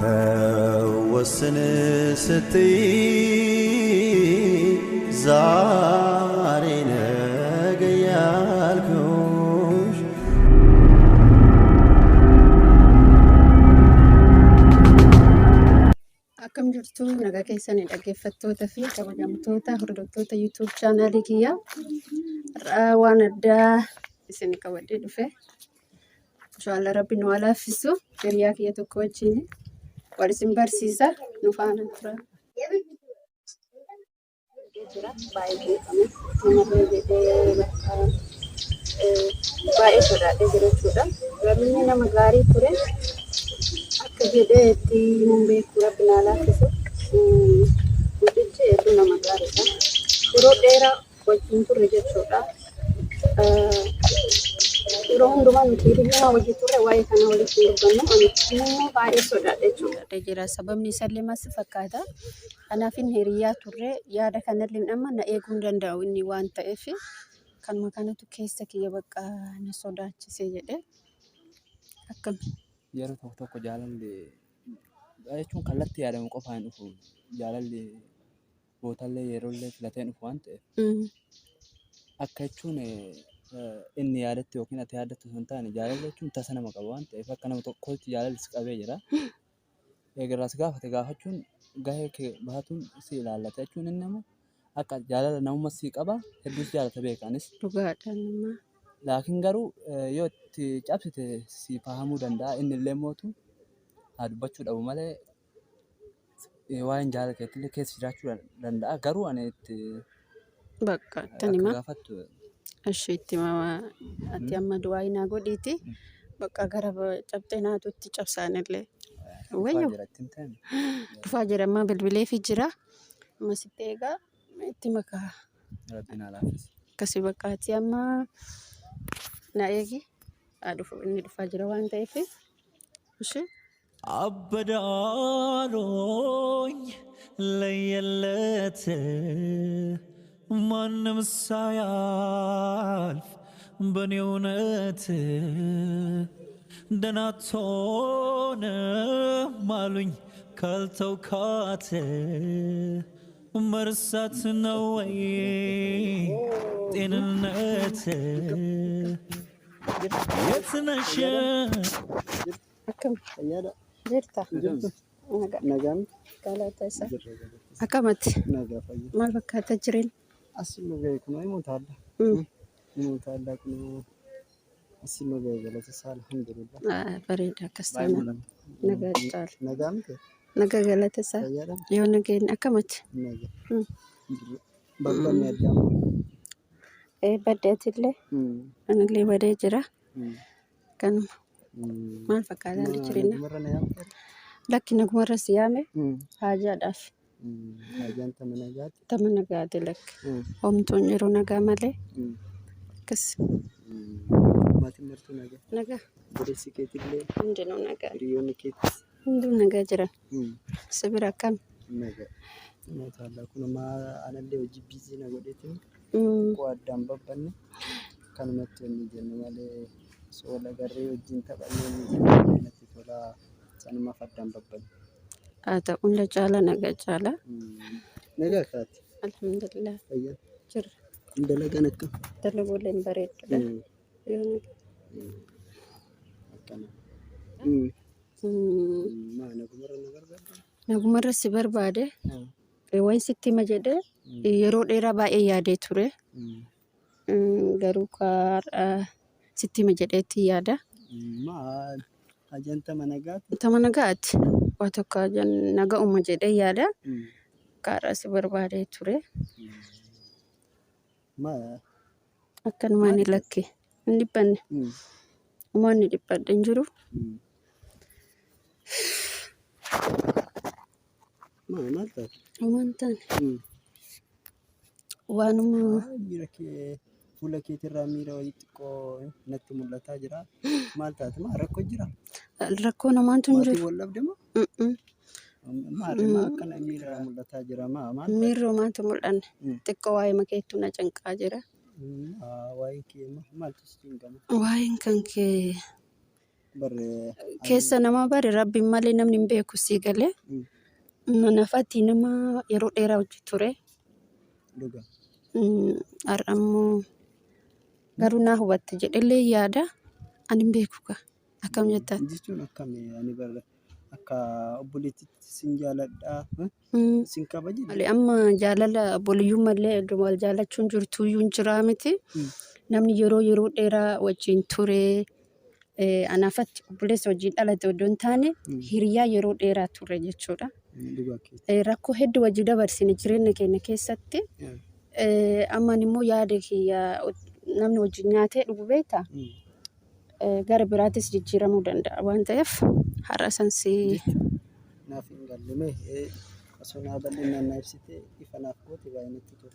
ተወስን ስትይ ዛሬ ነገ ያልኩሽ። Akkam jirtu, nagaa keessanii? Dhaggeeffattoota fi kabajamtoota hordoftoota YouTube chaanaalii kiyyaa, har'aa waan addaa isin qabadhee dhufe. Inshallah Rabbi nu haa laaffisu. Hiriyaa kiyya tokko wajjin wal isin barsiisa, nu faana tura. Jira baay'ee beekama namarree jedhee bakka baay'ee sodaadhee jira jechuudha. Namni nama gaarii ture akka jedhee itti himuun beeku, Rabbi naa laaffisu. Mucichi hedduu nama gaariidha. Yeroo dheeraa wajjin turre jechuudha. Yeroo hundumaa nuti hiriyummaa wajjin turre, waa'ee kana walitti hin dubbannu. Ani immoo baay'ee sodaadha jechuudha. Jira sababni isallee maal si fakkaata? Kanaafin hiriyaa turre yaada kanallee amma na eeguu hin danda'u inni waan ta'eef, kanuma kanatu keessa kiyya bakka na sodaachise jedhe. Akkami? Yeroo tokko tokko jaalalli jechuun kallattii yaadamu qofaan hin dhufu. Jaalalli bootallee yeroollee filatee hin dhufu waan ta'eef, akka jechuun inni yaadatti yookiin ati yaaddattu osoo hin taane, jaalalli jechuun tasa nama qaba waan ta'eef, akka nama tokkootti jaalalli si qabee jira. Eegarraa si gaafate gaafachuun gahee kee baatuun si ilaallata jechuun, inni immoo akka jaalala namummaa si qaba, hedduu si jaalata beeka anis. Dhugaadha nama. Laakiin garuu yoo itti cabsite si fahamuu danda'a, inni illee mootu haa dubbachuu dhabu malee waa'een jaalala keetillee keessa jiraachuu danda'a. Garuu ani itti Bakka ittan akka hima. gaafattu. Ishee itti hima. Ati amma du'aa naa godhiiti. Bakka gara cabxee naatutti cabsaanillee. Dhufaa Wayyo. jira ittiin ta'e. Dhufaa jira, amma bilbileefi jira. Amma sitti eegaa itti makaa. Rabbiin haa laaffisu. Akkasii bakka ati amma na eegi. Haa dhufu, inni dhufaa jira waan ta'eef. Ishee. አበዳሎኝ ለየለት፣ ማንም ሳያልፍ በኔ እውነት፣ ደናቶንም አሉኝ ካልተውካት፣ መርሳት ነው ወይ ጤንነት? የትነሽ? Akkam? Fayyaadha. Jirta? Jirtu. Nagaa. Nagaan. Galata isaa. Jirra galata. Akkamatti? Nagaa, fayyaa. Maal fakkaata jireen? As nu ga'e kunoo himoota adda. Himoota addaa kunoo as nu ga'e, galata isaa, alhamdulillah. Bareeda akkas taana. Nagaa caala. Nagaa miti. Nagaa, galata isaa. Fayyaadha. Yoo nageen akkamatti? Nagaa. Jirra. Babbanni addaa. Baddeetillee anillee badee jira. Kanuma. Maal fakkaata haalli jireenya? Nagumarra na yaamte? Lakki, nagumarra si yaame, haajaadhaaf. Haajaan tama nagaati. Tama nagaati, lakki. Homtuun jiru, nagaa malee. Akkas. Maatiin martuu nagaa. Nagaa. Obboleessi keetillee. Hundinuu nagaa. Hiriyoonni keetis. Hunduu nagaa jiran. Si bira akkam? Nagaa. Himoota addaa kun maa anallee hojii busy na godheetiin xiqqoo addaan babbanne, kanumatti wanni jennu malee, osoo wal agarree wajjin taphannee wanni jennu natti tola, sanumaaf addaan babbanne. Haa ta'u, hunda caala nagaa caala. Nagaa kaati. Alhamdulillah. Fayyaa. Jirra. Dalagaan akkam? Dalaguuleen bareedduudha. Yoo nagaa. Akkana. Maa nagumarra na barbaadde? Nagumarra si barbaade, waan sitti hima jedhee yeroo dheeraa baay'ee yaadee ture. Garuu karaa sitti hima jedheetti yaada. Maa hajaan tama nagaati? Tama nagaati. Waa tokko hajaan naga'uma jedhee yaada. Karaa si barbaadee ture. Maa Akkanumaan lakke. Hin dhiphanne. Uummanni dhiphadhe hin jiru. Maa maal taate? Uumaan taane. Waanuma Miira kee, fuula keetirraa miira wayii xiqqoo natti mul'ataa jira. Maal taate? Maa rakkoo jira? Rakkoo namaatu hin Maatii jiru. wal dhabde moo? Mm-mm. Maali maa akkana miira mul'ataa jira? Maa maal taate? Miirri homaatu mul'anne. Xiqqoo waa'ee makeettu na cinqaa jira. Waa'ee kee maaltu si cinqama? Waa'een kan kee Barre Keessa namaa bari rabbiin malee namni hin beeku sii galee. Nafatti nama yeroo dheeraa hojii ture. Dhuga. Har'a immoo garuu naa hubatte jedhellee yaada. Ani hin beeku gaa. Akkam jettan? Jechuun akkami ani barre akka obboleettiitti sin jaaladha. Sin kabaja. Malee amma jaalala obboleeyyummaa illee wal jaalachuun jirtuyyuu hin jiraa miti. Namni yeroo yeroo dheeraa wajjin ture. Anaafatti obboleessa wajjin dhalate odoo hin taane hiriyaa yeroo dheeraa ture jechuudha. Dhugaa keessa. Rakkoo hedduu wajjin dabarsine jireenya keenya keessatti. Ammaan immoo yaada kiyya namni wajjin nyaatee dhugu beektaa? Gara biraattis jijjiiramuu danda'a waan ta'eef har'a san si Jechuun naaf hin galle mee osoo naa bal'inaan naa ibsitee ifa naaf goote baay'ee natti tola.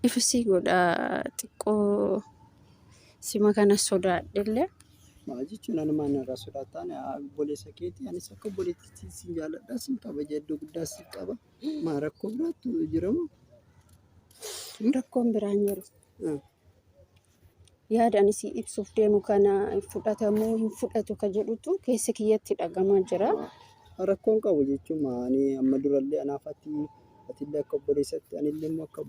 Ifa sii godha xiqqoo sima kana sodaadhellee. Maal jechuun ani maal narraa sodaattaan obboleessa keetii anis akka obboleettiitti sin jaaladha sin kabaja iddoo guddaa siif qaba. Maa rakkoo biraattu jira moo? Rakkoon biraan jiru. Yaada ani si ibsuuf deemu kana fudhatamuu hin fudhatu ka jedhutu keessa kiyyatti dhagamaa jira. Rakkoon qabu jechuun ani amma durallee anaaf ati atillee akka obboleessatti anillee immoo akka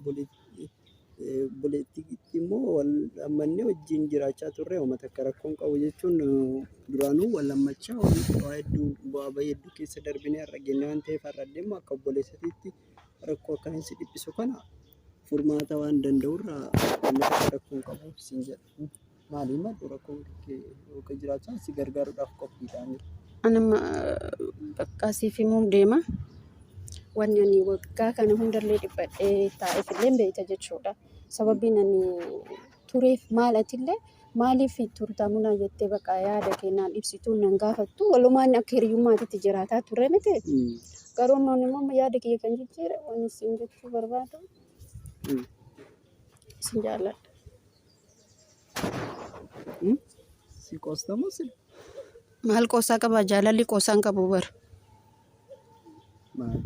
obboleettiitti immoo wal hammannee wajjin jiraachaa turre uummata akka rakkoon qabu jechuun duraanuu wal hammachaa waa hedduu bu'aa bahii hedduu keessa darbinee har'a geenye waan ta'eef har'allee immoo akka obboleessatiitti rakkoo akkaniin si dhiphisu kana furmaata waan danda'urraa wanni takka rakkoon qabu siin jedha. Maali maddu rakkoon kee yookaan jiraachaa si gargaaruudhaaf qophiidha. Ani amma bakka siif himuuf deema. Wanni ani waggaa kana hundallee dhiphadhee taa'eef illee beekta jechuudha. Sababiin ani tureef maal atillee maaliif turta munaa jettee bakka yaada kennaan ibsituu nan gaafattu walumaan akka hiriyyummaatitti jiraataa turre miti. Garuu ammoo immoo yaada kiyya kan jijjiire wanni siin jechuu barbaadu sin jaalladha. Si qoostamoo si Maal qoosaa qaba? Jaalalli qoosaa hin qabu bara.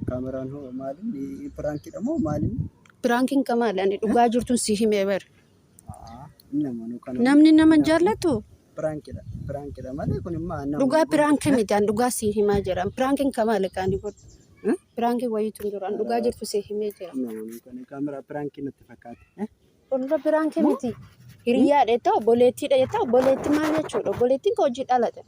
Kaameraan hoo maaliin prankiidha moo maaliin? Prankiin kamaali? Ani dhugaa jirtuun si himee bara. Namanuu kana. Namni nama hin jaallatu Prankiidha. Prankiidha malee kun immoo nama. Dhugaa prankii miti. Ani dhugaa si himaa jira. Prankiin kamaali kan ani godhu? Prankiin wayiitu hin jiru. Ani dhugaa jirtu si himee jira. Namanuu kana kaameraa prankii natti fakkaate. Walirra prankii miti. Hiriyyaadha jettaa obboleettiidha jettaa obboleetti maal jechuudha? Obboleettiin ka hojii dhalate.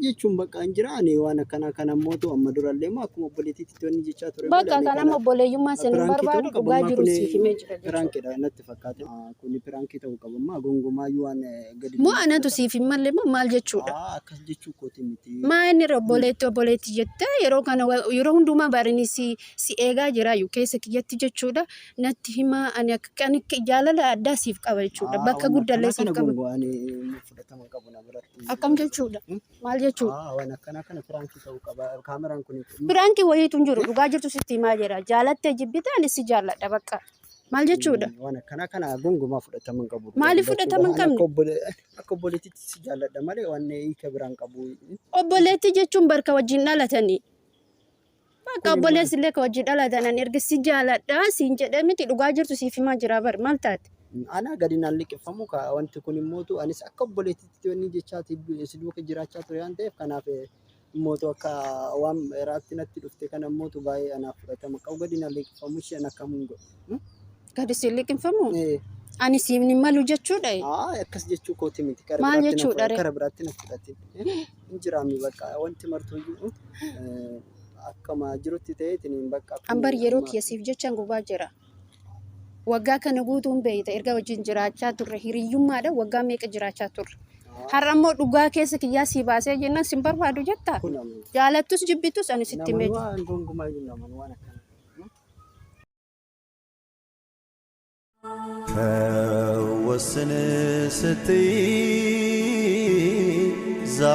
Jechuun bakka hin jira ani waan akkanaa kana mootu amma durallee immoo akkuma obboleettiitti wanni jechaa ture. Bakka kan amma obboleeyyummaa sin hin barbaadu dhugaa jiru siif himee jira jechuudha. Prankiidha natti fakkaate. Kuni prankii ta'uu qaba ammaa gongomaayyuu waan gadi. Moo anatu siif hin malle moo maal jechuudha? Akkas jechuu kooti miti. Maa inni obboleetti obboleetti jettee yeroo kana yeroo hundumaa barini si si eegaa jiraayu keessa kiyyatti jechuudha. Natti himaa ani akka ani jaalala addaa siif qaba jechuudha. Bakka guddallee siif qaba. Qaba. Gongo ani fudhatama qabu na biratti. Akkam jechuudha? Maal jechuudha? Waan akkanaa kana prankii ta'uu qaba. Kaameraan kun Prankii wayiitu hin jiru. Dhugaa jirtu sitti himaa jira. Jaalattee jibbite ani si jaalladha bakka. Maal jechuudha? Waan akkanaa kana gongomaa fudhatama hin qabu. Maaliif fudhatama hin qabne? Akka obboleettiitti si jaalladha malee waan hiika biraan qabu. Obboleettii jechuun barka wajjin dhalatanii. Bakka obboleessi illee ka wajjin dhalatan ani erga si jaaladha siin jedhee miti dhugaa jirtu siif himaa jira bar maal taate? Ana gadi naan liqimfamu ka wanti kun immootu anis akka obboleettiitti wanni jechaa si duuka jiraachaa ture waan ta'eef kanaaf immootu akka waan biraatti natti dhufte kana immootu baay'ee anaaf fudhatama qabu gadi naan liqimfamu isheen akkamiin godhu. Gadi siin liqimfamu? Ani siif hin malu jechuudha. Akkas jechuu kooti miti. Maal jechuudha ree? Kara biraatti na fudhatin. Hin jiraami bakka wanti martuyyuu akkama jirutti ta'eetiin bakka. Ambar yeroo kiyya siif jechaan gubaa jira. Waggaa kana guutuun beeyta erga wajjin jiraachaa turre hiriyyummaadha waggaa meeqa jiraachaa turre. Har'a immoo dhugaa keessa kiyyaa sii baasee jennaan sin barbaadu jettaa? Jaalattus jibbitus ani sitti himee Namoonni jira. waan gonkumaa iyyuu namoonni waan akkana. ተወስን ስትይ ዛ